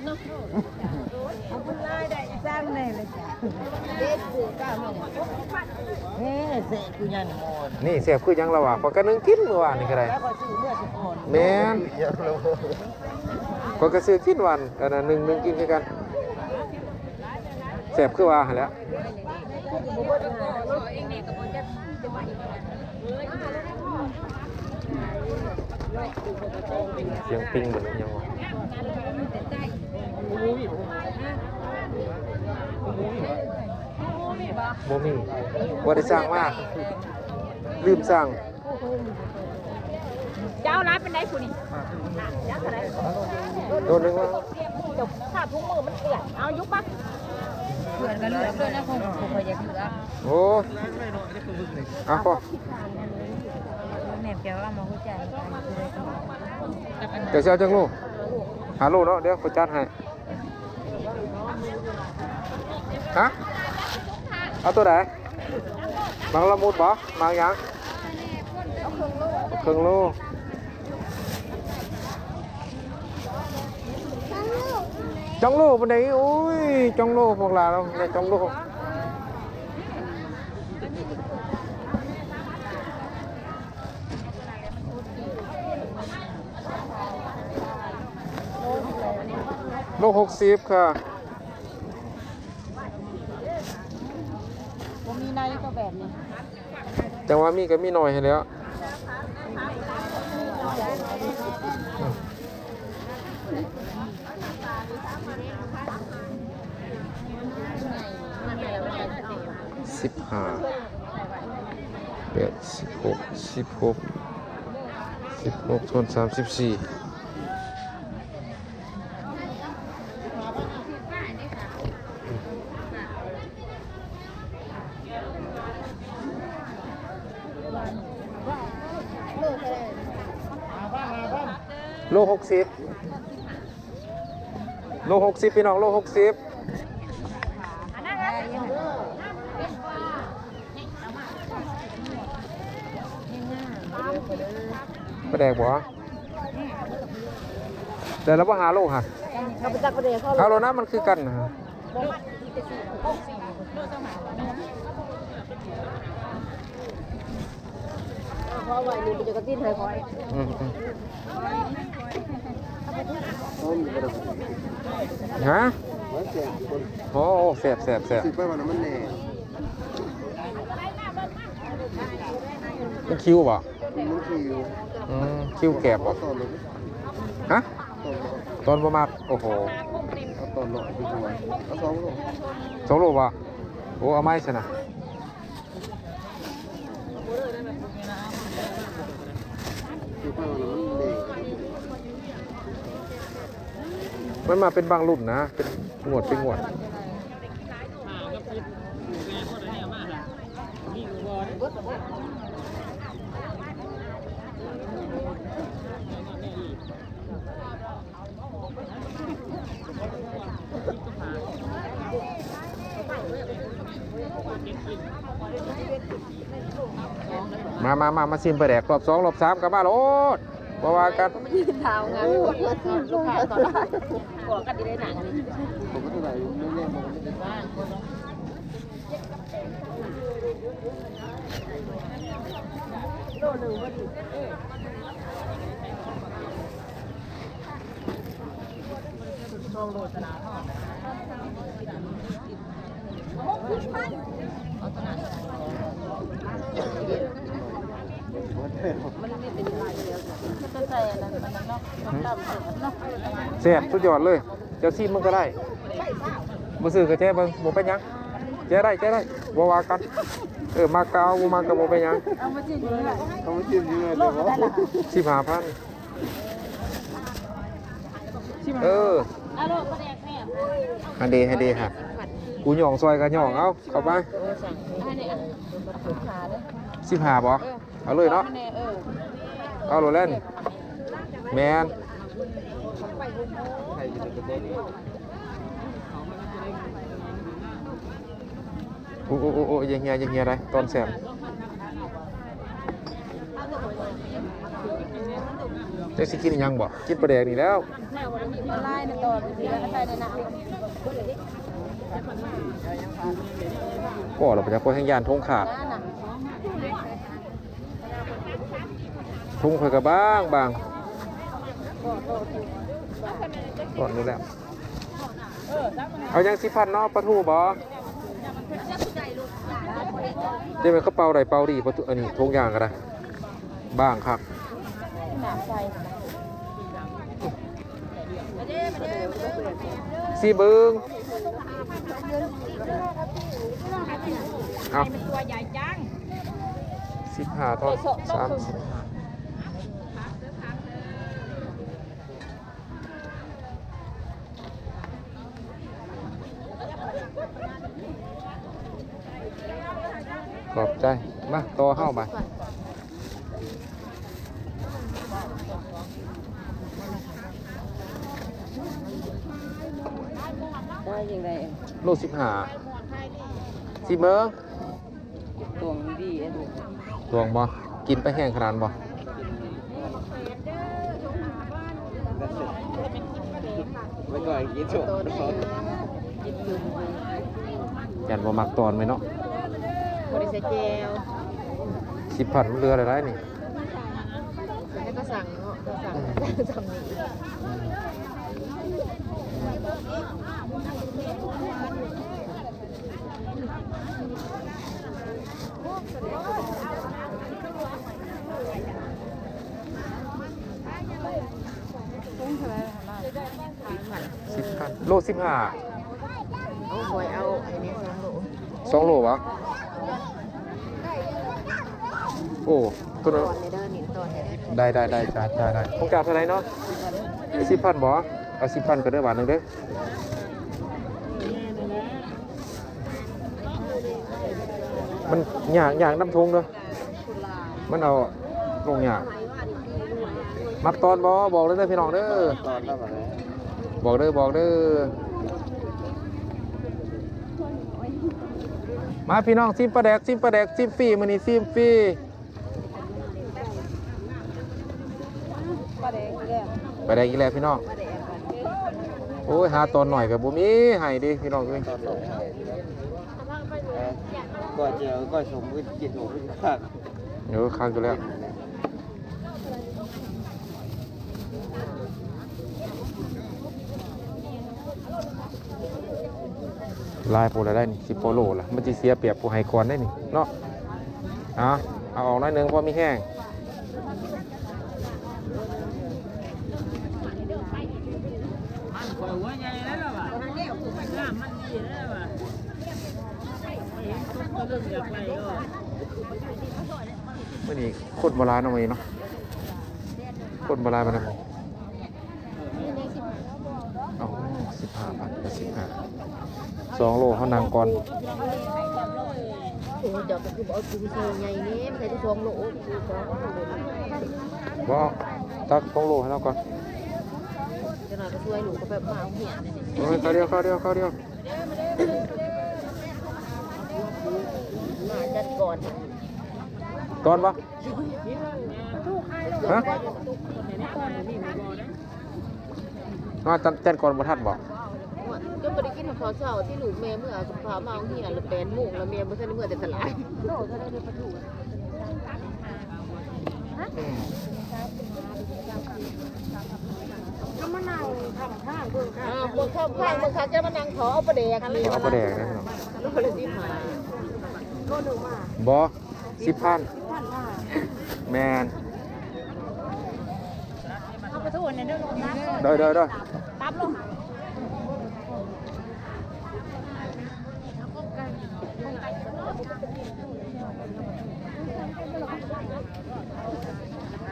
ເອົາບຸນຫຼາຍໄດ້ອີ່ສັງແດ່ລະຈ້ະ. ເດ້ ເສກຄືຫຍັງໝົດ ນີ້ແຊບຄືຫຍັງລະວະ ຂ້ອຍກະໜຶ່ງກິນມື້ວານນີ້ກະໄດ້ ແລ້ວຂ້ອຍຊື້ເມືອຊິກ່ອນ. ແມ່ນ ຂ້ອຍກະຊື້ກິນວານ ອັນນັ້ນໜຶ່ງ ໜຶ່ງກິນຄືກັນ ແຊບຄືວ່າຫັ້ນແຫຼະ. ສຽງປິງເບິ່ງຫຍັງວະ ບໍ່ມີ ບໍ່ໄດ້ສັ່ງມາ ລືມສັ່ງ. ເຈົ້າຫຼາຍປານໃດຜູ້ນີ້? ໂລໜຶ່ງວ່າ ເຈົ້າ ຜ້າຖົງມືມັນເປື້ອນ ເອົາຢູ່ປະ ເປື້ອນກະເລືອກເດີນະ ຂອງຂ້ອຍຢາກເລືອກ. ໂອ້ຍ ເອົາພໍ ແມ່ນແກວ່າມາຫົວໃຈ ເຈົ້າຊິເອົາຈັກໂລ? ຫ້າໂລເນາະ ດຽວຂ້ອຍຈັດໃຫ້. ຮະ ເອົາໂຕໃດ? ໝາກລະມຸດບໍ? ໝາກຫຍັງ? ເອົາເຄິ່ງໂລ ເຄິ່ງໂລ. ຈ້ອງໂລປານໃດ? ໂອ້ຍ ຈ້ອງໂລ ພວກຫຼານເຮົາໄດ້ຈ້ອງໂລ. ໂລຫົກສິບຄ່ະ. ບໍ່ມີໃນກໍແບບນີ້ ຈັ່ງວ່າມີກໍມີໜ້ອຍຫັ້ນແຫຼ້ວ. ສິບຫ້າ ແປດ ສິບຫົກ ສິບຫົກ ສິບຫົກ ສ່ວນສາມສິບສີ່. ໂລຫົກສິບ ໂລຫົກສິບ ພີ່ນ້ອງ ໂລຫົກສິບ. ປາແດກບໍ່? ໄດ້ແລ້ວບໍ່ ຫ້າໂລຫັ້ນ? ເອົາໄປຈັກປາແດກເຂົາ ເອົາໂລນະ ມັນຄືກັນນະ. ເອົາໄວ້ນີ້ ມັນຈະກະຕິນໃຫ້ຂ້ອຍ. ອືມ ອືມ ຮະ? ໂອ້ ແຊບ ແຊບ ແຊບ ຊື້ໄປວ່ານ້ຳມັນແນ່. ມັນຄິວບໍ່? ມັນຄິວ. ອືມ ຄິວແກບບໍ່? ຕອນ ຮະ? ຕອນບໍ່ ຕອນບໍ່ມັກ. ໂອ້ໂຫ ເອົາຕອນເນາະ ເອົາສອງໂລ ສອງໂລບໍ່? ໂອ້ ເອົາໃໝ່ຊັ້ນນະ. ມັນມາເປັນບາງລຸ້ນນະ ເປັນງວດ ເປັນງວດ. ມາ ມາ ມາ ມາຊິມປາແດກ ລອບສອງ ລອບສາມກະມາໂລດ ບໍ່ວ່າກັນ. ແຊບ ສຸດຍອດເລີຍ. ເຈົ້າຊີມເບິ່ງກໍໄດ້ ບໍ່ຊື້ກໍແຈະເບິ່ງ ບໍ່ເປັນຫຍັງ ແຈະໄດ້ ແຈະໄດ້ ບໍ່ວ່າກັນ. ເອີ ມັກກໍເອົາ ບໍ່ມັກກໍບໍ່ເປັນຫຍັງ. ເອົາມາຊິມຢູ່ເຮືອນ ເອົາມາຊິມຢູ່ເຮືອນ ໂລເທົ່າໃດລະ? ສິບຫ້າພັນ. ເອີ ຫັ້ນເດ ຫັ້ນເດ ຫາ ກູຍ່ອງຊ່ອຍກໍຍ່ອງ ເອົາ ເຂົ້າໄປ. ສິບຫ້າບໍ່? ເອົາເລີຍເນາະ ເອົາແດ່ ເອີ ເອົາໂລດແລ້ວນີ້ ແມ່ນ. ໂອ້ ໂອ້ ໂໂອ້ ຢ່າເຫື່ອ ຢ່າເຫື່ອໄດ໋ ຕອນແຊບ. ຈັກຊິກິນອີ່ຫຍັງບໍ່? ກິນປາແດກນີ້ແລ້ວ. ພໍແລ້ວບໍ່ຈັກ ຂ້ອຍແຮ່ງຢ້ານຖົງຂາດ. ຖົງຂ້ອຍກໍບາງໆ ກ້ອນນີ້ແຫຼະ. ເອົາຫຍັງ ສິບພັນເນາະ? ປາທູບໍ່? ເຈົ້າແມ່ນກະເປົາໃດເປົາດີ ປາທູ ອັນນີ້ຖົງຢາງກໍໄດ້ ບາງຄັກ. ຊິເບິ່ງ ເອົາ ສິບຫ້າ ທອນ ສາມສິບ. ຂອບໃຈ. ມາຕໍ່ເຮົາບາດ. ໄດ້ຈັ່ງໃດ? ໂລສິບຫ້າ. ຊິເບິ່ງ. ຕວງດີ ຕວງບໍ່? ກິນໄປແຮງຂະໜາດບໍ່? ຢ້ານບໍ່ມັກຕອນໄວ້ເນາະ. ບໍ່ໄດ້ໃສ່ແຈ່ວ. ສິບພັນມັນເຫຼືອຫຼາຍໆນີ້. ແລ້ວກໍສັ່ງເນາະ ກໍສັ່ງ ອືມ ສັ່ງນີ້. ສິບພັນ ໂລສິບຫ້າ. ໂອ້ ຂ້ອຍເອົາອັນນີ້ສອງໂລ. ສອງໂລຫວາ? ໂອ້ ໂຕນັ້ນ ຕອນນີ້ເດີ ນີ້ຕອນນີ້ເດີ. ໄດ້ໆໆ ຈ່າຍໆ ຂອງເຈົ້າເທົ່າໃດເນາະ? ສິບພັນບໍ່? ເອົາສິບພັນກໍໄດ້ບາດໜຶ່ງເດີ. ມັນຍາກ ຍາກນຳຖົງເດີ ມັນເອົາລົງຍາກ. ມັກຕອນບໍ່? ບອກເລີຍເດີພີ່ນ້ອງເດີ. ຕອນແລ້ວບັດນີ້ ບອກເດີ ບອກເດີ. ມາພີ່ນ້ອງ ຊີມປາແດກ ຊີມປາແດກ ຊີມຟຣີ ມື້ນີ້ຊີມຟຣີ. ປາແດກອີກແລ້ວ ປາແດກອີກແລ້ວພີ່ນ້ອງ. ໂອ້ຍ ຫາຕອນໜ້ອຍກໍບໍ່ມີໃຫ້ເດ້ພີ່ນ້ອງເອີຍ. ກ້ອຍເຈີ ກ້ອຍສົມ ກິນໂດດຄັກ. ເອີ ຄັກຢູ່ແລ້ວ. ຫຼາຍໂພດລະໄດ໋ນີ້ ສິບກວ່າໂລລະ ມັນຊິເສຍປຽບຜູ້ໃຫ້ກ່ອນໄດ໋ນີ້ເນາະ. ເອົາ ເອົາອອກໜ້ອຍໜຶ່ງ ພໍມີແຮງ. ມັນຂ້ອຍຫົວໃຫຍ່ແລ້ວລະວ່າ ງາມມັນດີແລ້ວວ່າ ໄປເຫັນຕົວເລີ່ມຢາກໄດ້ເນາະ. ມື້ນີ້ຄົນບໍ່ຫຼາຍເນາະ ມື້ນີ້ເນາະ ຄົນບໍ່ຫຼາຍປານໃດ. ເອົາ ສິບຫ້າພັນ ກໍສິບຫ້າ ສອງໂລ ເຮົານັ່ງກ່ອນ. ໂອ້ ເຈົ້າກໍຄືບໍ່ເອົາຖົງໃສ່ໃຫຍ່ແດ່ ໃສ່ແຕ່ສອງໂລ. ບໍ່ ຕັກສອງໂລໃຫ້ລາວກ່ອນ. ຈັກໜ້ອຍກໍຊ່ວຍລູກກໍແບບມາໂຮງຮຽນ. ໂອ້ຍ ຄາວດຽວ ຄາວດຽວ ຄາວດຽວ. ມາຈັດກ່ອນ ຕອນບໍ່? ຮະ? ມາຈັດ ຈັດກ່ອນບໍ່ທັນບໍ່? ໂອ້ຍ ຈົນບໍ່ໄດ້ກິນເຂົ້າເຊົ້າ ທີ່ລູກແມ່ເມືອ ພາມາໂຮງຮຽນລະແປດໂມງ ລະແມ່ບໍ່ທັນໄດ້ເມືອແຕ່ຕະຫຼາດ. ກໍມານັ່ງຂ້າງໆ ເບິ່ງຂ້າງ ອ່າ ເບິ່ງຂ້າງໆ ເບິ່ງຂ້າງ ຈະມານັ່ງຂໍເອົາປາແດກນີ້ ເອົາປາແດກນະ. ໂລລະສິບຫ້າ ໂລໜຶ່ງມາ ບໍ່? ສິບພັນ ແມ່ນ. ເອົາປາທູອັນນັ້ນເດີ ໂດຍ ໂດຍ ໂດຍ ຕັບລົງ.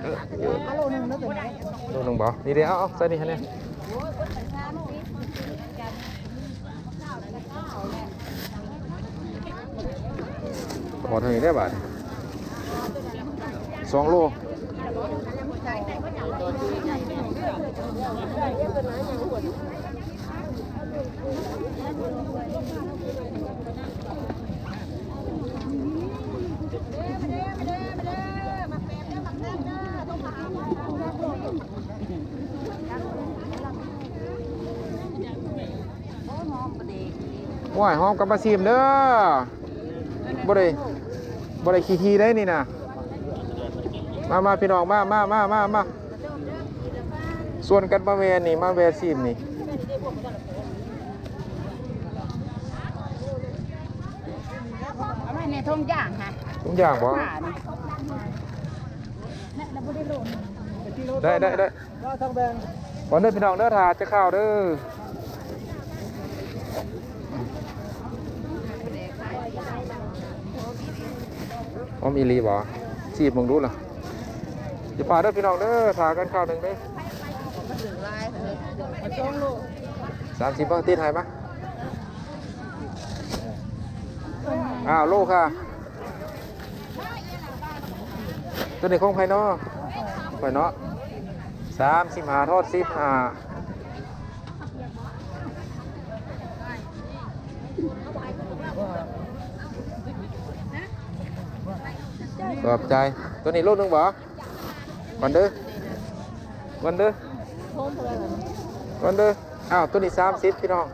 ເອີ ເອີ ເອົາໂລໜຶ່ງເດີ ໂຕນີ້ ໂລໜຶ່ງບໍ່? ນີ້ເດ້ ເອົາ ເອົາ ໃສ່ນີ້ໃຫ້ແດ່. ພໍເທົ່ານີ້ໄດ້ບາດ ສອງໂລ. ໂອ້ຍ ຫອມກັບມາຊີມເດີ ບໍ່ໄດ້ ບໍ່ໄດ້ຂີ້ຖີ່ໄດ໋ນີ້ນະ. ມາ ມາ ພີ່ນ້ອງ ມາ ມາ ມາ ມາ ມາ ຊວນກັນມາແວ່ນີ້ ມາແວ່ຊີມນີ້. ເອົາໄວ້ໃນຖົງຢາງຫັ້ນ ຖົງຢາງບໍ່? ໄດ້ ໄດ້ ໄດ້ ກ່ອນເດີພີ່ນ້ອງເດີ ຖ້າຈະເຂົ້າເດີ. ຫອມອີ່ຫຼີບໍ່? ຊີມເບິ່ງດູລະ. ຢ່າພາດເດີພີ່ນ້ອງເດີ ຖ້າກັນຄາວໜຶ່ງເດີ. ສາມສິບ ເບິ່ງຕິດໃຫ້ມາ. ອ້າວ ໂລຄ່າ. ໂຕນີ້ຂອງໃຜເນາະ? ຂ້ອຍເນາະ ສາມສິບຫ້າ ທອນສິບຫ້າ. ຂອບໃຈ. ໂຕນີ້ໂລໜຶ່ງບໍ່? ກ່ອນເດີ ກ່ອນເດີ ກ່ອນເດີ. ອ້າວ ໂຕນີ້ສາມສິບ ພີ່ນ້ອງ.